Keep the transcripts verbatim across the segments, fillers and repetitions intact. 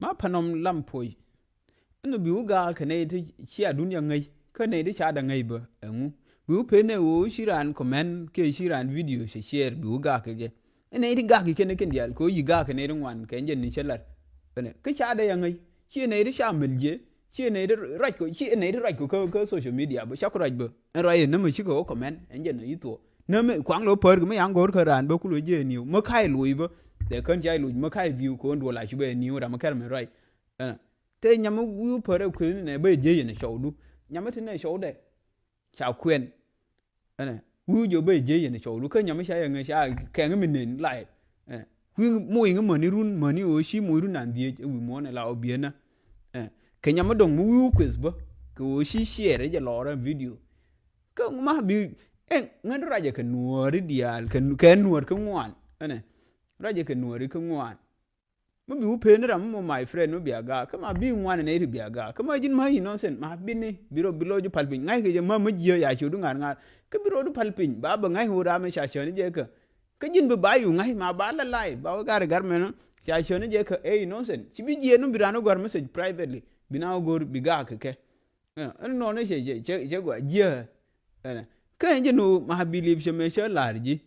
ma panɔm lam puɔ̱c. Ɛn bi wä gaak kɛ nɛy ti cia dunia ŋäc kä nɛy ti ca da ŋäc bä ɛŋu? Bi wä pen ɛ ɣöö ci raan comment kiɛ ci raan video cɛ share bi wä gaak kɛ jɛ. Ɛ nɛy ti gaak kɛ kɛn kɛn diaal kɛ ɣöö yi gaak kɛ nɛy ti ŋuan kɛ jɛ ni cɛ lat. Ɛnɛ kä ca da ya ŋäc ci nɛy ti ca mel jɛ ci nɛy ti ruac kɔ ci nɛy ti ruac kɔ kä, kä social media bä ca ku ruac bä. Ɛn ruac ɛ nämɛ cikɛ wä comment ɛn jɛ ni yi thuɔɔ. Nämɛ kuaŋ lɔ pär kɛ mi yaŋ go̱o̱r kä raan bä ku lɔ jɛ niw mi ka̱c loc bä. Dee kän ca loc mi ka̱c view kɛ ɣöö duɔl a ci bɛ niw ram mi kɛr mi ruac. Ɛnɛ te nyam mi wi̱i̱ pärɛ kuëth ni nɛ bä jiey yɛn cɔwdu. Nyam mi ti nɛ cɔwdɛ ca kuɛn. Ɛnɛ wi̱i̱ jɔ bä jiey yɛn cɔwdu kä nyam mi ca yɛ ŋäc ca kɛŋ mi nen live. Ɛnɛ wi̱i̱ moc ŋä mäni run mäni ɣöö ci moc run an dhieec ɛ wi̱i̱ muɔ̱ɔ̱n ɛ la ɔ bienä. Ɛnɛ kɛ nyam mi dɔ̱ŋ mi wi̱i̱ kuëth bä kɛ ɣöö ci share jɛ lɔɔrä video. Kä ma bi ɛn ŋän racɛ kɛ nuɔɔri diaal kɛ nuɔɔr kä ŋuan. Ɛnɛ racɛ kɛ nuɔɔri kä ŋuan. Mi bi wä pen ram mi mɔ my friend mi bia gaak kä ma bi ŋuan nɛ ri bia gaak kä ma ji̱n ma yi nonsense ma bi ni bi rɔ bi lɔ ju pal piny ŋa̱c kɛ jɛ ma mi jiɛ ya ciöt ŋa̱r ŋa̱r. Kä bi rɔ du pal piny ba bɛ ŋa̱c wä ram mi ca cäni jɛ kä kä ji̱n bi ba yu ŋa̱c ma ba la lai ba wä gar gar mɛn ca cäni jɛ kä ey nonsense ci bi jiɛ nu bi ran wä gɔr message privately bi na wä gor bi gaak kɛ kɛ. Ɛn nɔnɔ cɛ cɛ cɛ cɛ gua jiɛ. Ɛnɛ kä ɛn jɛ nu ma believe cɛ mɛ cɛ lar ji̱.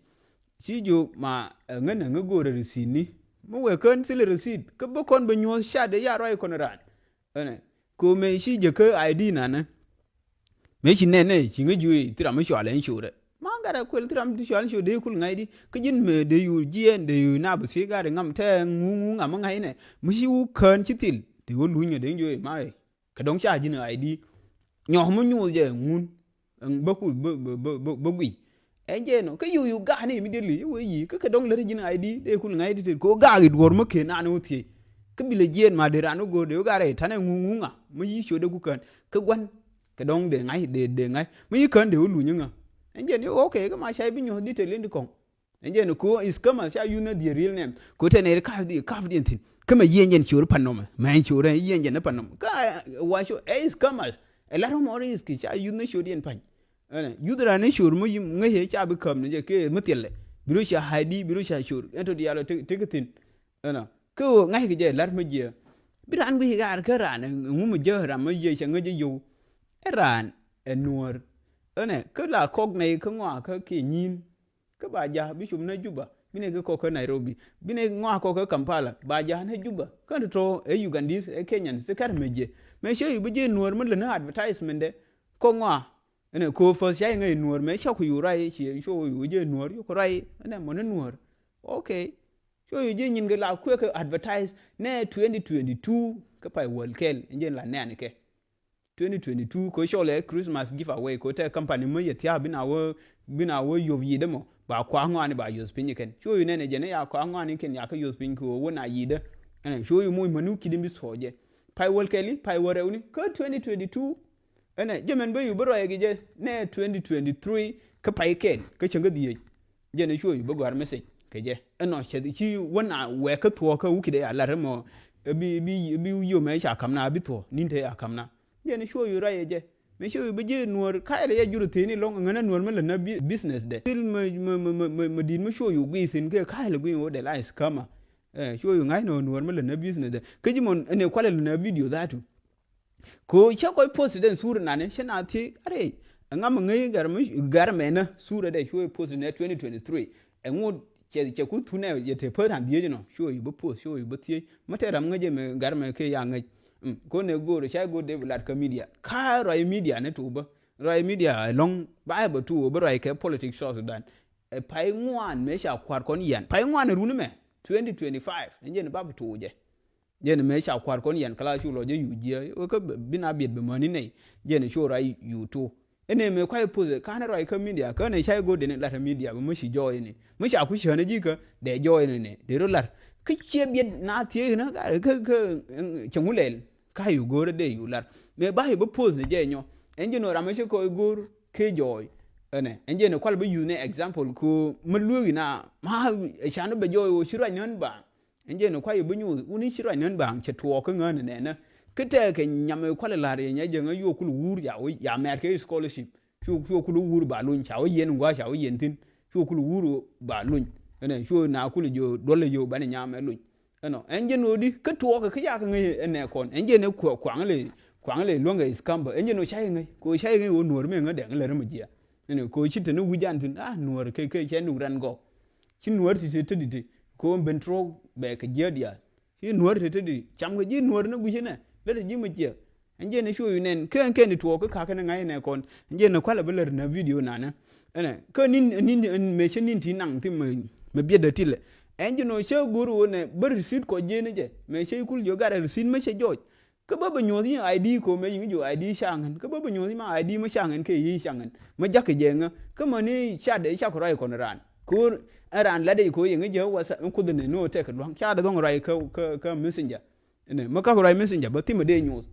Ci ji̱ ma ŋä nɛ ŋä go̱o̱rɛ receipt ni mi wɛ kän thil receipt kä bä kɔn bɛ nyuɔ̱th ca dee ya ruac kɔn raan. Ɛnɛ ko mɛ ci jɛ kä I D nanɛ. Mɛ ci nɛn nɛ ci ŋä ji̱ wee thi ram mi cual ɛn corɛ ma gat ɛ kuɛl thi ram ti cual ɛn cor dee kul ŋa̱c di kä ji̱n mɛ dee yu jiɛn dee yu na bɛ thiec gat ɛ ŋam tɛ ŋu ŋu ŋam mi ŋa̱c nɛ mi ci wä kän ci thil dee wä luny ŋä dee ji̱ wee ma ɛ. Kɛ dɔ̱ŋ ca ji̱n I D nyɔk mi nyuuth jɛ ŋun bä ku bä bä bä bä guiy. Ɛn jɛ nɔ kä yu yu ga̱a̱n immediately wee yi kä kɛ dɔ̱ŋ lät ji̱n I D dee kul ŋa̱c di tet ko gaak i̱ duɔ̱ɔ̱r mi ken an wä thiec. Kä bi lɛ jiɛɛn ma dee ran wä go̱o̱r dee wä gaak rɛy tanɛ ŋuŋ ŋuŋ ŋa mi yi ciöt dee ku kään kä gua̱n. Kɛ dɔ̱ŋ dee ŋa̱c dee dee ŋa̱c mi yi kään dee wä luny ŋa. Ɛn jɛ ni okay kä ma ca i̱ bi nyuɔ̱th detail in di kɔŋ. Ɛn jɛn ko scammers ca yuth ni their real name ko tɛ nɛy kaf di kaf di ɛn thin kä mɛ yiɛn jɛn ciöör pan nɔmɛ mɛ ɛn ciöör ɛn yiɛn jɛn pan nɔmɛ kä wa ciö ɛ scammers. Ɛ lat mɔ risk ca yuth ni ciöör yɛn pany. Ɛnɛ yuth ran ni ciöör mɔ ŋäcɛ ca bi käm ni jɛ kɛ mi thilɛ bi rɔ ca I D bi rɔ ca ciöör ɛn tɔ diaal ɔ tek thin. Ɛnɔ kä ɣöö ŋa̱ckɛ jɛ lat mɛ jiɛ bi raan guic ɣaar kä raan ŋu mɛ jɛ ram mɛ jiɛ cɛ ŋäc jɛ yio̱w. Ɛ raan ɛ nuɔ̱ɔ̱r. Ɛnɛ kä la kɔk nɛy kä ŋɔakä kiɛ nyi̱i̱n. Kä ba ja̱ bi cum nä Juba bi nɛ kɛ kɔk kä Nairobi bi nɛ ŋɔak kɔk kä Kampala ba ja̱ nä Juba kä tɔ̱tɔ̱ ɛ Ugandese ɛ Kenyans ti kɛr mɛ jiɛ mɛ ciɛ yu bi jiɛ nuɔ̱ɔ̱r mi lät ni advertisement dɛ kɔk ŋɔak. Ɛnɛ ko first ca iŋɛ nuɔ̱ɔ̱r mɛ cɔk yu ray ci cu yu jiɛ nuɔ̱ɔ̱r yu ku ray ɛnɛ mɔ ni nuɔ̱ɔ̱r. Okay. Cu yu jiɛ nyin kɛ la kuɛ kɛ advertise nɛ twenty twenty two kä pay wäl kɛl in jiɛ la nɛɛn kɛ. Twenty twenty two ko cɔl ɛ Christmas giveaway ko tɛ company mi yɛ thia̱a̱ bi na wä bi na wä yop yi̱t ɛmɔ ba kua̱ ŋɔaani ba yos piny kɛn cu yu nɛnɛ jɛn ya kua̱ ŋɔaani kɛn ya kä yos piny ko wä na yi̱t ɛ. Ɛnɛ cu yu muc mäni wä ki̱t in bi thuɔɔk jɛ pay wäl kɛli pay wäl rɛwni kä twenty twenty two. Ɛnɛ jɛ mɛn bä yu bä rɔyɛ ki jɛ nɛ twenty twenty three kä pay kɛl kä cäŋ kä dhieec. Jɛn ɛ cuɔ yu bä gɔ̱a̱r message kɛ jɛ ɛnɔ cɛ ci wä na wɛɛk kä thuɔɔk kä wä ki̱t ɛ ya lar ɛmɔ. Bi bi bi yom ɛ ca ka̱m na bi thuɔɔk ni̱n te ya ka̱m na. Jɛn cuɔ yu rɔy ɛ jɛ mi cuɔ yu bi ji̱ nuɔ̱ɔ̱r ka̱yɛ lɛ yɛ jur thi̱n ilɔ̱ŋ ŋänä nuɔ̱ɔ̱r mi lät nä business dɛ thil mi mi mi mi di̱t mi cuɔ yu guiy thi̱n kɛ ka̱yɛ lɛ guiy wä dɛ la scammer. Cuɔ yu ŋa̱c nɔ nuɔ̱ɔ̱r mi lät nä business dɛ kä ji̱ mɔn ɛn ɛ kualɛ lät nä video dhatu. Ko cä kɔc post den sur nani cä na thiec arɛy. Ŋam ŋäc gar mi gar mɛnä sur dɛ cuɔ post nɛ twenty twenty three. Ɛŋu cɛ cɛ ku thunɛ yɛ te pät ran dhiec nɔ cuɔ yu bä post cuɔ yu bä thiec mi tɛ ram ŋäc mɛ gar mɛ ke ya ŋäc. Ko ne go̱o̱r ca go̱o̱r de bi lat kä media ka rɔy media ni tu bä rɔy media ɛlɔŋ ba ɛ bä tu bä rɔy kɛ politic South Sudan. Ɛ pay ŋuan mɛ ca kuar kɔn yan pay ŋuan run mɛ twenty twenty five ɛn jɛn ba bi tu jɛ. Jɛn mëë ca kua̱r kɔn yɛn kɛ la cu lɔ jɛ yu jiɛ wä kä bi na biɛt bi mäni nɛy. Jɛn cu ra yu tu. Ɛn mëë kuay poth kanɛ ruac kä media kä nɛ ca go̱o̱r den lat media bi mä ci jɔɔy ni mä ca ku cään ji̱ kä dee jɔɔy ni nɛ dee rɔ lat. Kä ciɛ biɛt na thiee na kä kä cɛ ŋu lɛl ka yu go̱o̱r dee yu lat. Mëë ba yu bi poth ni jɛ nyɔ ɛn jɛ nɔ ram ci kɔc go̱o̱r kɛ jɔɔy. Ɛnɛ ɛn jɛ ni kual bi yuth ni example ko mä lueek na ma can bɛ jɔɔy wä ci ruac nän ba. Ɛn jɛ ni kuay bi nyuuth wuni ci ruac nän ba̱a̱ŋ cɛ tuɔɔk kä ŋään nɛnɛ. Kä tɛɛkɛ nyam ɛ kualɛ la̱r yɛ nyɛ jɛ ŋä yuɔ kul wuur ya wä ya mɛɛr kɛ scholarship. Cu cu kul wuur ba luny ca wä yɛn ŋua̱a̱ ca wä yɛn thi̱n. Cu kul wuur ba luny. Ɛnɛ cu na kul jɛ duɔl jɛ banɛ nyam ɛ luny. Ɛnɔ ɛn jɛn ɣöö di kä tuɔɔkɛ kä yakɛ ŋäc ɛ nɛ kɔn ɛn jɛn ɛ kuaŋ lɛ, kuaŋ lɛ luäŋkɛ iskambä ɛn jɛn ɣöö ca yɛ ŋäc kɛ ɣöö ca yɛ ŋäc ɣöö nuɔ̱ɔ̱r mɛ ŋä dɛŋ lɛ ri mɛ jiɛk. Ɛnɔ kɛ ɣöö ci te ni wi̱c an thi̱n a nuɔ̱ɔ̱r kɛ kɛ cɛ nuŋ ran gɔk. Ci nuɔ̱ɔ̱r ti te te di te kɛ ɣöö ben tuɔɔk bɛ kɛ jiäk diaal. Ci nuɔ̱ɔ̱r te te di cam kɛ ji̱ nuɔ̱ɔ̱r ni gui̱c ɛnɛ lät ɛ ji̱ mɛ jiɛk. Ɛn jɛn ɛ cuɔ yu nɛn kä ɛn kɛn i̱ tuɔɔk kä ka̱kä ni ŋa̱c ɛnɛ kɔn ɛn jɛn ɛ kualɛ bi lär nä video nanɛ. Ɛnɛ kä nin nin mëë cä nin ti naŋ ti mɛ biɛt dee tilɛ. Ɛn jɛn ɔ cä go̱r ɣöö nɛ bä receipt kɔ jiɛn jɛ mëë cä ikul jiɔ gat ɛ receipt mä cɛ jɔɔc. Kä bä bä nyuɔ̱th yi I D kɔ mëë yiŋ jiɔ I D ca ŋän kä bä bä nyuɔ̱th yi ma I D mä ca ŋän kɛ yi ca ŋän mä jakä jɛ ŋä kä mä ni ca dee ca kɔ ruac kɔn raan kɛ ɣöö ɛn raan lat dee kɛ ɣöö yiŋ jɛ wasa ɛn kuoth ɛnɛ ni ɣöö tɛk kɛ lua̱ŋ ca dee dhɔŋ ruac kä kä kä messenger. Ɛnɛ mi kak ruac messenger bä thimɛ dee nyuuth.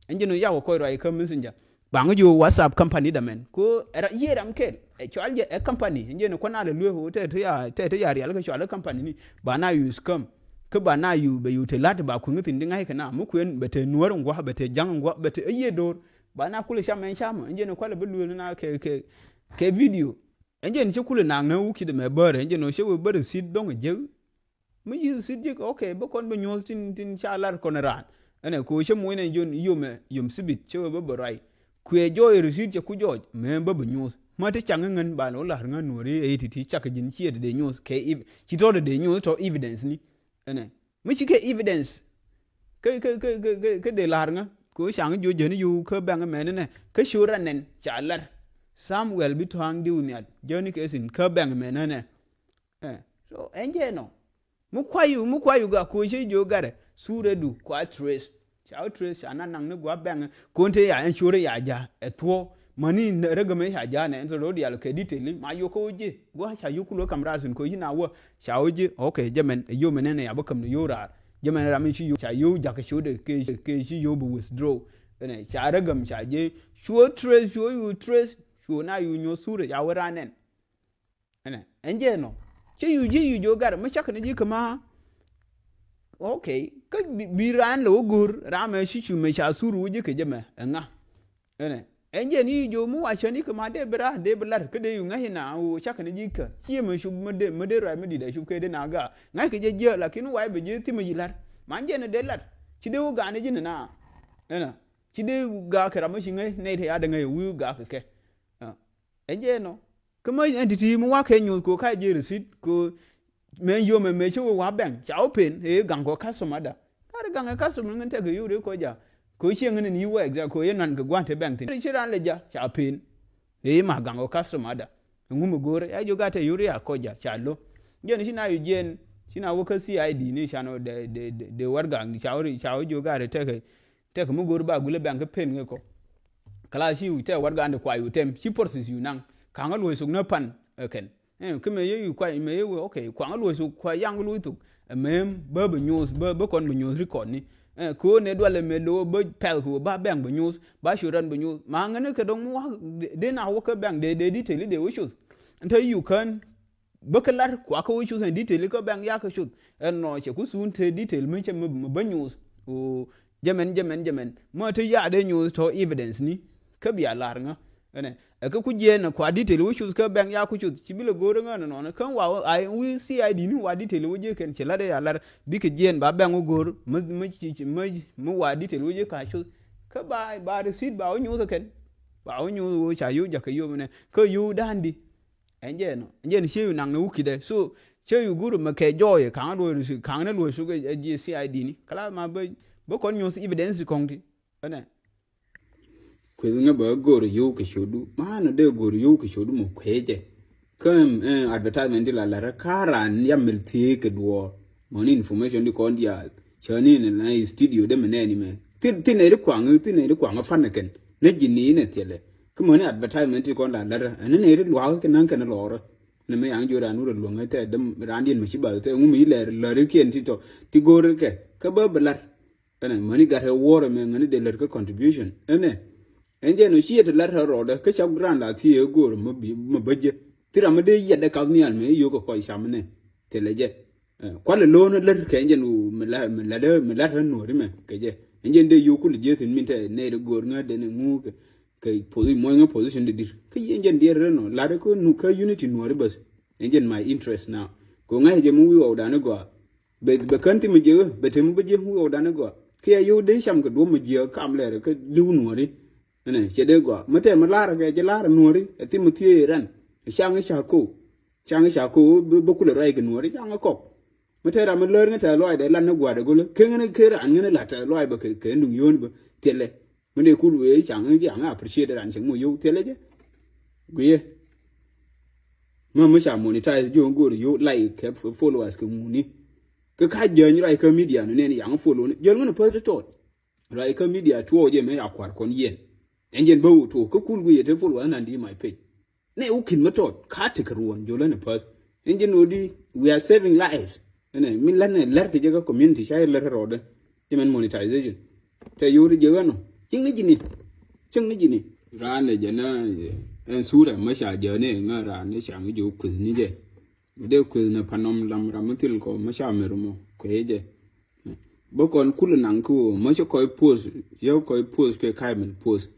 Ɛn jɛn ɔ yakɔ kɔc ruac kä messenger. Baŋ ji̱ WhatsApp company dämɛn ko ɛra yiëë ram kɛl ɛ cɔal jɛ ɛ company ɛn jɛn ɔ kuan alɛ lueek ɔ tɛ tɛ ya tɛ tɛ ya rial kä cɔal ɛ company ni ba na use kam. Kä ba na yu bɛ yu te la̱t ba kueŋ thin di ŋa̱c kɛ na mi kuɛn bɛ te nuɔ̱ɔ̱r ŋua̱ bɛ te ja̱ŋ ŋua̱ bɛ te ɛ yiëë do̱r. Ba na kulɛ cam ɛn camä ɛn jɛn ɔ kualɛ bi lueek ni na kɛ kɛ kɛ video. Ɛn jɛn cä kulɛ naŋ ni wukit ɛmɛ bäärɛ ɛn jɛn ɔ cä wee bä receipt dhɔŋ ɛ jiäk. Mi yi̱th thi̱t ji̱ okay bä kɔn bä nyuɔ̱th tin tin ca lar kɔn raan. Ɛnɛ ko cä muɔ̱c nɛ jon yomɛ yom thibit cä wee bä bä ruac. Kuɛ jɔɔc receipt cɛ ku jɔɔc mɛ bä bä nyuɔ̱th ma ti caŋ ŋän ba lɔ lar ŋän nuɔ̱ri ɛ ti ti cak ji̱n ciɛ dee nyuɔ̱th kɛ ci tɔ̱ dee nyuɔ̱th tɔ̱ evidence ni. Ɛnɛ mi ci kɛ evidence. Kä kä kä kä kä dee lar ŋä ko caŋ jiɔ jäni yo̱o̱ kä bɛŋ mɛn nɛ kä ci ran nɛn ca lar. Samuel bi tɔ̱a̱ŋ diw nhial jäni kɛ thin kä bɛŋ mɛn nɛ. So ɛn jɛ nɔ. Mi kuay yu mi kuay yu ga koci jiö garɛ surɛ du kua trace. Ca wä trace ca na naŋ ni gua bɛŋ kon te ya ɛn cori ya ja ɛ thuɔ. Mani rɛ gämɛ ca ja nɛ ɛn tɛ rɔ dial kɛ detail ni ma yɔ kä wä jiɛ gua ca yuk kulo kam rar sin koci na wä ca wä jiɛ. Ok jɛ mɛn ɛ yom ɛn ɛn ya bä kam ni yɔ rar. Jɛ mɛn ram ci yɔ ca yɔ jak kɛ code kɛ ci yɔ bä withdraw. Ɛnɛ ca rɛ gäm ca jiɛ cuɔ trace cuɔ yu trace cuɔ na yu nyɔ surɛ ya wä ran ɛn. Ɛnɛ ɛn jɛ nɔ cä yu ji̱ yu jiɔ gat mi cak ni ji̱ kä ma. Ok kä bi raan lɛ wä go̱r ram mɛ ci cu mɛ ca sur wä ji̱ kɛ jɛ mɛ ɛŋa. Ɛnɛ ɛn jɛ ni yu jiɔ mi wa cä ni kä ma dee bi raar dee bi lar kä dee yu ŋa̱c ina wä cak ni ji̱ kä ci mɛ cup mɛ dee mɛ dee ruac mɛ dit a cup kɛ dee na ga ŋa̱c kɛ jɛ jiɛ lakin wa bɛ ji̱ thimɛ ji̱ lar ma ɛn jɛ ni dee lar ci dee wä ga ni ji̱ ni na. Ɛnɛ ci dee ga kɛ ram mɛ ci ŋa̱c nɛy te ya dee ŋa̱c wi̱i̱ ga kɛ kɛ. Ɛn jɛ nɔ. Kä mä ɛn ti̱ti̱ mi wakɛ nyuuth ko ka ji̱ receipt ko. Mɛ yomɛ mɛ cä wee wa bɛŋ ca wä pen ëë gaŋ kɔ customer da. Kar gaŋ ɛ customer ŋän tɛk kɛ yuri kɔ ja. Ko cieŋ ŋän in yi wɛ exact ko yɛ nan kɛ gua̱n te bɛŋ thin ci ran lɛ ja ca pen. Ëë ma gaŋ kɔ customer da. Ŋum ɛ go̱o̱rɛ ya jiök a te yuri a kɔ ja ca lo. Jɛn ci na yu jiɛn ci na wä kä C I D ni can wä de de de wargaŋ ca wä ca wä jiök a te tɛk. Tɛk mi go̱o̱r ba gulɛ bɛŋ kä pen ŋä kɔ. Kala ci yu tɛ wargan di kua yu tɛm ci process yu naŋ kaŋä luɔ̱c thok ni pan ɛ kɛn. Kä mɛ yɛ yu kua mɛ yɛ wee ok kuaŋä luɔ̱c thok kua yaŋ luɔ̱c thok. Ɛ mɛ bä bɛ nyuuth bä bä kɔn bɛ nyuuth record ni. Kä ne dualɛ mɛ lo̱ bä pɛl kɛ wee ba bɛŋ bɛ nyuuth ba ciöt rɛn bɛ nyuuth ma ŋäni kɛ dɔŋ mi wak. Dee na wä kä bɛŋ dee dee detail dee wä cuth. Ɛn te yu kään bä kä lar kua kä wä cuth ɛn detail kä bɛŋ ya kä cuth. Ɛn nɔ cɛ ku thuun te detail mi cɛ mi bä nyuuth. Jɛmɛn jɛmɛn jɛmɛn mɔ te yaat dee nyuuth tɔ evidence ni. Kä bia lar ŋä ɛnɛ ɛ kä ku jiɛɛn ɛ kua detail wä cuth kä bɛŋ ya ku cuth ci bi lɛ go̱o̱r ŋä nɔnɔ kä wa a wi̱i̱ C I D ni wa detail wä jiɛ kɛn ci lar ya lar. Bikɛ jiɛɛn ba bɛŋ wä go̱o̱r mi mi ci mi mi wa detail wä jiɛ ka cuth. Kä ba ba receipt ba wä nyuuth kɛn. Ba wä nyuuth wä ca yo̱o̱ jakä yo̱o̱ mɛnɛ kä yo̱o̱ da̱a̱n di. Ɛn jɛ nɔ ɛn jɛ ni ciey naŋ ni wukidɛ so ciey yu guru mɛ kɛ jɔɔyɛ kaŋ luɔy ri kaŋ ni luɔy suk ɛ jiɛ C I D ni kala ma bä bä kɔn nyuɔth evidence kɔŋ ti. Ɛnɛ. Kueth ŋä bä gor yow kɛ codu ma nɔ dee gor yow kɛ codu mɔ kuecɛ. Kä advertisement di la lɛrɛ ka ran ya mil thieek kɛ duɔɔr mɔ ni information di kɔn diaal cä ni ni na studio de mɛ nɛɛni mɛ thin thin eri kuaŋ thin eri kuaŋ fan kɛn. Nɛ ji̱ ni nɛ thiɛlɛ. Kä mäni advertisement ti kɔn la lät ɛn ni nɛy ti luaak kɛ na̱ŋ kɛn lɔɔrä. Ni mi yaŋ jiö raan wurɛ luäŋ tɛ däm raan diɛn mi ci bath tɛ ŋu mi ci lɛr lär kiɛn ti tɔ ti go̱o̱r kɛ kä bä bi lar. Ɛnɛ mäni gat ɛ wuɔrɛ mɛ ŋäni dee lät kä contribution ɛnɛ. Ɛn jɛ nɔ ci yɛ ti lar tɛ rɔɔdɛ kä cak raan la thiee go̱o̱r mi bä jɛ thi ram mi dee yɛt ɛ kath nhial mi yio̱k kɛ kɔc cam nɛ. Thilɛ jɛ. Kualɛ lo̱o̱n lät kɛ ɛn jɛn mi lat mi lat mi lat ɣän nuɔ̱ɔ̱ri mɛ kɛ jɛ. Ɛn jɛn dee yio̱o̱k kulɛ jieth in min tɛ nɛy dee go̱o̱r ŋäät den ŋuuk kɛ posi muɔ̱ny ŋä position de dir kä yɛn jɛn diɛɛr rɛ nɔ lat kä nu kä unity nuɔ̱ɔ̱ri bäth. Ɛn jɛn my interest now kɛ ŋa̱c jɛ mi wi̱i̱ ɣɔw dan i̱ gɔaa. Bɛ, bɛ kän thim jiɛ, bɛ tem bä jiɛ wä dan gɔa. Kiɛ yio̱w dee cam kɛ duɔ̱m jiɛ kam lɛr kɛ li̱w nuɔri. Ɛnɛ, cɛ dee gɔaa. Mi tɛm mi la̱rä kɛ jɛ la̱rä nuɔ̱ri, ɛ thim mi thiee ran. Caŋ i̱ ca ko̱o̱k. Caŋ i̱ ca ko̱o̱k, bä, bä kulɛ ruac kɛ nuɔ̱ri, caŋ i̱ kɔk. Mi tɛm ran mi lär ŋä tɛth lɔaacdɛ lat ni gua̱a̱dɛ go̱lä. Kɛ ŋän kɛ ran ŋän la tɛth lɔaac bä kɛ, kɛ nuŋ yo̱o̱n bä. Thilɛ. Mi dee kul wee caŋ i̱ caŋ i̱ appreciate ran cɛ ŋu yo̱o̱ thilɛ jɛ. Guiyɛ. Mi, mi ca monetize ji̱ ɣän go̱o̱r yo̱o̱ like kɛ followers kɛ ŋuni. Kɛ ka jäny ruac kä media ni nɛn yaŋ follow ni. Jäl ŋän i̱ päth ti tɔt. Ruac kä media tuɔɔk jɛ mëë a kua̱r kɔn yɛn. Ɛn jɛn bä wä tuɔɔk kä kul guiyɛ te followers nan di my page. Nɛ wä kin mä tɔt ka ti kɛ ruɔn jolä ni päth. Ɛn jɛn wä di, we are saving lives. Ɛnɛ min lät nɛ lɛr kɛ jɛ kä community ca jɛ lɛr rɔɔdɛ. Jɛ mɛn monetization. Tɛ yo̱o̱ di jɛ wɛn ɔ. Cieŋ ni ji̱ ni. Cieŋ ni ji̱ ni. Raan lɛ jɛ na ɛn sura mä ca jɛ ni ŋä raan ni ca ŋä jɛ wä kueth ni jɛ. Dee kueth ni panɔm lam ram mi thil kɔ mi ca mer mɔ kuɛ jɛ. Bä kɔn kul naŋ ki wä mi ci kɔc post, yɛ kɔc post kɛ ka̱a̱c mɛl post.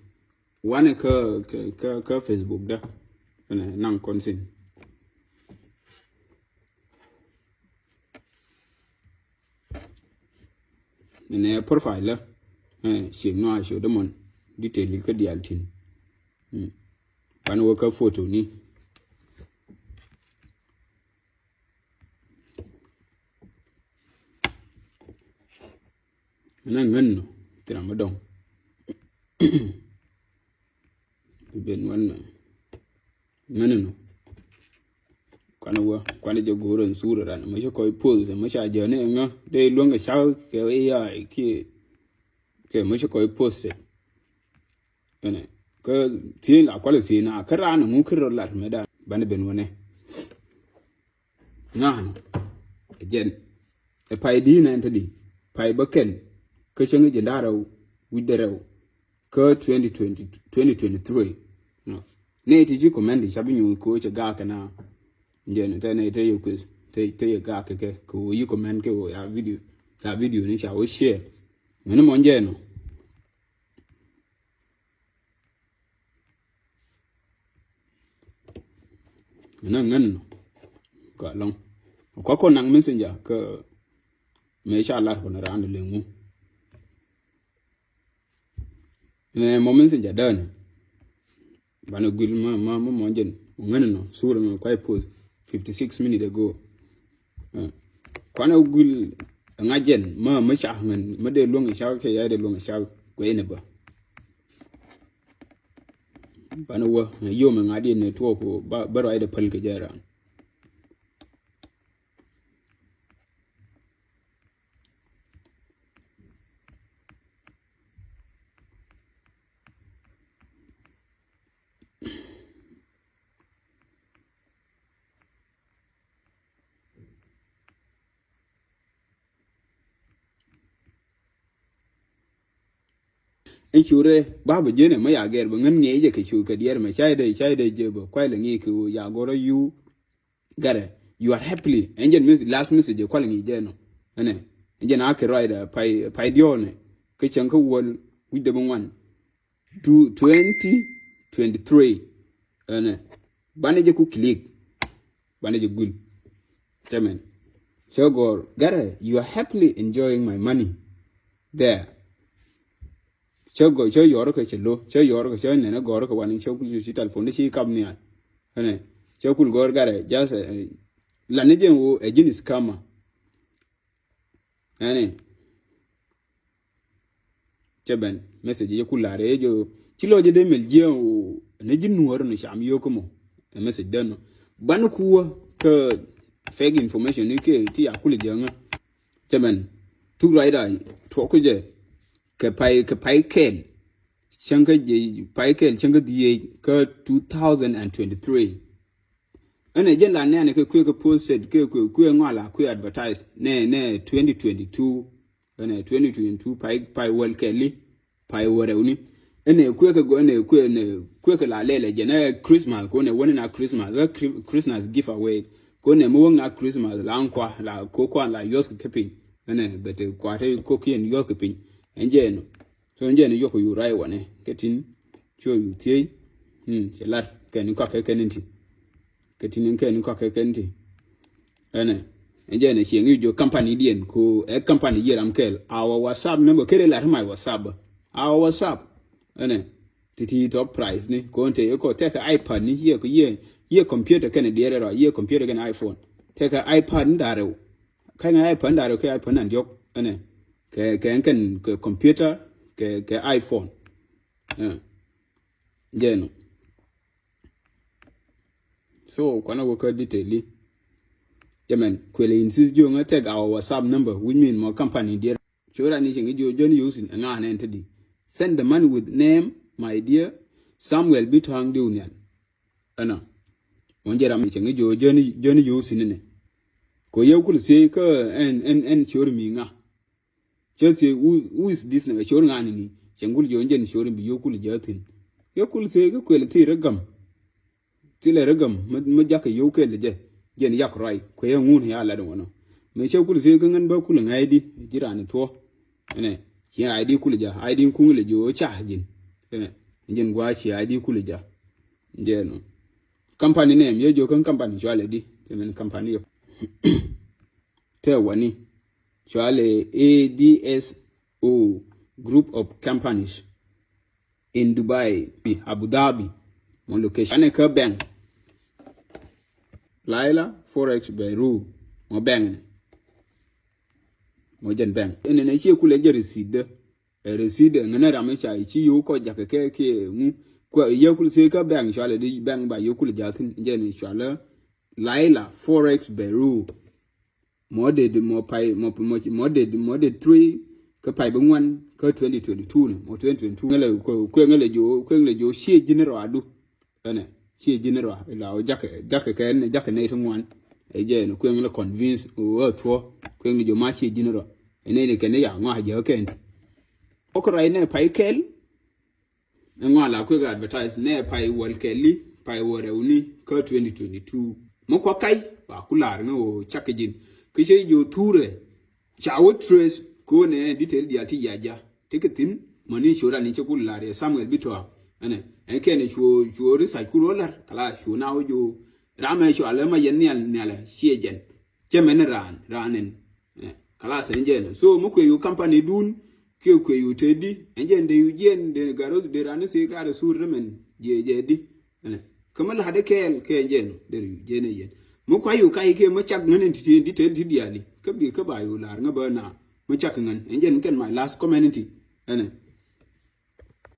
Wanɛ kä, kä, kä, kä Facebook dä. Ɛnɛ naŋ kɔn sin. Nɛ profile lä. Ɛ, ciek nua ciek dämɔn. Detail kä diaal tin. Mm. Pan wä kä photo ni. Nɛ ŋän nɔ. Thira ma dɔŋ. Bi ben wan mɛ. Ŋän nɔ. Kuanɛ wä, kuanɛ jɛ go̱o̱r ɛn sur ran. Mä ci kɔc post, mä ca jɛ ni ŋä. Dee luäŋ kɛ cak kɛ A I kiɛ. Kɛ mä ci kɔc post. Ɛnɛ. Kä thieen la kualɛ thieen a. Kä ran ŋu kɛ rɔ lat mɛ da. Banɛ ben wanɛ. Ŋa̱a̱n. Ɛ jɛn. Ɛ pay di nɛn te di. Pay bä kɛl. Kä cäŋ jɛ da̱rɛ wi̱cdɛ rɛw. Kä twenty twenty, twenty twenty-three. Nɛ ti ji̱ comment ca bi nyuuth kɛ wä cɛ gaak kɛ na. Jɛn tɛ nɛ tɛ yɛ kueth tɛ tɛ yɛ gaak kɛ kɛ kɛ wä yi comment kɛ wä ya video ya video ni ca wä share. Mɛn mɔ jɛn nɔ. Mɛn ŋän nɔ. Ka lɔŋ. Kua kɔ naŋ messenger kä mɛ ca lar kɔn raan leŋ mu. Nɛ mɔ min sin ja däni. Banɛ guil ma ma ma mɔ jɛn. Ŋäni nɔ sura mɛ kuay post fifty six minute ago. Kuanɛ guil ŋa jɛn ma ma cak mɛn ma dee luɔŋ cak kɛ ya dee luɔŋ cak kuɛ ni ba. Banɛ wä yom ŋa dee network ba ba rɔy dee päl kɛ jɛ ran. Ɛn curɛ ba bä jenɛ mɛ ya gɛr bä ŋän ŋiɛ jɛ kɛ cu kɛ diɛr mɛ cay dee cay dee jɛ bä kuay lɛ ŋiɛ kɛ wä ya gɔrɔ yu. Garɛ, you are happily. Ɛn jɛn message, last message jɛ kual ŋi̱i̱c jɛ nɔ. Ɛnɛ ɛn jɛn a kɛ ruacda pay pay diɔɔnɛ kä cäŋ kä wäl wi̱cdɛ bi ŋuan. Twenty twenty-three. Ɛnɛ banɛ jɛ ku click. Banɛ jɛ gul. Tɛmɛn cɛ gɔr garɛ, you are happily enjoying my money there. Cä gɔ cä yɔr kɛ cɛ lo cä yɔr kɛ cä nɛnɛ gɔr kɛ wani cä kul ci telephone ci kap nial. Ɛnɛ cä kul gɔr garɛ jas. Lani jɛ wo ɛ jini scammer. Ɛnɛ cɛ bɛn message jɛ kul lar ɛ jɛ ci lɔ jɛ dee mel jiɛ wo ne ji nuɔr ni cam yio kɛ mɔ. Ɛ message dɛn nɔ ban kuwä kɛ fake information ni kɛ ti ya kul jɛ ŋä. Cɛ bɛn tuk ruacda tuɔk kɛ jɛ. Kɛ pay kɛ pay kɛl cäŋ kä jiɛc pay kɛl cäŋ kä dhiec kä two thousand and twenty-three. Ɛn ɛ jɛn la nɛɛnɛ kɛ kuëë kɛ posted kɛ kuëë kuëë ŋɔa la kuëë advertise nɛ nɛ twenty twenty-two. Ɛn ɛ twenty twenty-two pay pay wäl kɛli pay wärɛwni. Ɛn ɛ kuëë kɛ gɔ ɛn ɛ kuëë ɛn ɛ kuëë kɛ la lɛlɛ jɛn ɛ Christmas kɛ wän ɛ wän na Christmas ɛ Christmas giveaway. Kɛ wän ɛ mi wäŋ na Christmas la ŋ kua la kɔ kua la yuɔth kɛ piny. Ɛn ɛ bɛ te kua te kɔ kiɛn yuɔth kɛ piny. Ɛn jɛ ɛn. So ɛn jɛ ɛn yuɔk kɛ yu ray wanɛ kɛ tin. Cuɔ yu thiey. Cɛ lar kɛn kɔakɛ kɛn ti. Kɛ tin kɛn kɔakɛ kɛn ti. Ɛn ɛ. Ɛn jɛn ɛ cieŋ i̱ jiök company diɛn ko ɛ company yiëë ram kɛl. Our WhatsApp number kɛn ɛ lat my WhatsApp. Our WhatsApp. Ɛnɛ. Ti̱ti̱ tɔ price ni ko ɛn te i̱ kɔ tɛkɛ iPad ni yiëë ko yiëë yiëë computer kɛnɛ diɛɛr rɔ yiëë computer kɛnɛ iPhone. Tɛkɛ iPad ni da̱rɛw. Kɛnɛ iPad ni da̱rɛw kɛ iPad ni diɔk. Ɛnɛ. Kɛ kɛ ɛn kɛn kɛ computer kɛ kɛ iPhone. Jɛn. So kuanɛ wä kä detail i̱. Jɛmɛn kuëlɛ insist jiöŋä tɛk our WhatsApp number, which mean mɔ company diɛɛr. Cio̱rani cieŋ i̱ jiö John Yusin ɛŋa nɛn te di. Send the money with name, my dear Samuel Bituaŋ Diw Nhial. Ɛnɔ. Mɔ jɛ ram cieŋ i̱ jiö John Yusin inɛ. Ko yɛ kul thiec kä ɛn ɛn ɛn ciöör mi ŋa. Cɛ thiec who, who is this nɛ ciöör ŋa ni ni. Cieŋ kul jiö jɛn ciöör bi yɛ kul jɛ thin. Yɛ kul thiec kä kuël thi rɛ gam. Thilɛ rɛ gam mi jakɛ yio̱w kɛl jɛ. Jɛn yak ruac kuɛ yɛ ŋun ya lat ŋuɔnɔ. Mi cɛ kul thiec kä ŋän bä kul ŋa̱c di ji̱ raan thuɔ. Ɛnɛ ci ID kul ja ID kuŋ lɛ jiö ca ji̱n. Ɛnɛ jɛn gua̱a̱ ci ID kul ja. Jɛn company name yɛ jiö kä company cualɛ di. Tɛ mɛn company yɛ tɛ wani cualɛ ADSO group of companies in Dubai, Abu Dhabi. Mɔ location ane kä bank. Laila Forex Beirut mɔ bank ni. Mɔ jɛn bank ɛnɛ nɛ cie kulɛ jɛ receipt dä. Ɛ receipt dä ŋänɛ ram i̱ ca i̱ ci yo̱o̱ kɔ jakä kɛ kɛ ŋu. Kuɛ yɛ kul thiec kä bank cualɛ di bank ba yɛ kul jathin jɛn i̱ cualɛ Laila Forex Beirut. Mɔ dee di mɔ pay mɔ mɔ mɔ dee di mɔ dee three kä pay bi ŋuan kä twenty twenty two ni mɔ twenty twenty two ŋälɛ kueŋ ŋälɛ jo kueŋ ŋälɛ jo cie ji̱n rɔ adu. Ɛnɛ cie ji̱n rɔ ila o jakɛ jakɛ kɛ ɛn jakɛ nɛy ti ŋuan. Ɛ jɛ ɛn kueŋ ŋälɛ convince o ɣä thuɔ kueŋ ŋälɛ jo ma cie ji̱n rɔ. Ɛ nɛy ni kɛn ni ya ŋɔa jɛ ɣä kɛn ti. Ɔk rɔy nɛ pay kɛl. Ɛŋɔ la kuek advertise nɛ pay wäl kɛli pay wäl rɛwni kä twenty twenty two. Mi kuak kac ba ku la̱r ŋä ɣöö cak kɛ ji̱n kä cä ji̱ ji̱ ɣöö thurɛ. Ca wä trace kɛ ɣöö nɛ detail diaal ti yaja ti kɛ thi̱n. Mäni cuɔ ran in cä ku la̱r yɛ Samuel Bituaŋ. Ɛnɛ ɛn kɛn cuɔ cuɔ research ku luɔ la̱r kala cuɔ na wä ji̱ ɣöö ram ɛ cualɛ ma yɛn nhial nhialɛ ciɛ jɛn. Cɛ mɛn raan raan ɛn. Kalas ɛn jɛn so mi kuɛ yu company dun kiɛ kuɛ yu te di ɛn jɛn de yu jiɛn de garo de raan ni si ka de sur de mɛn jɛ jɛ di. Kä mi la de kɛɛl kɛ ɛn jɛn de yu jiɛn ɛ yɛn mi kua yu ka yi kiɛ mi cak ŋän in ti ti di te di diali kä bi kä ba yu lar ŋä bä na mi cak ŋän ɛn jɛn kɛn my last comment in ti. Ɛnɛ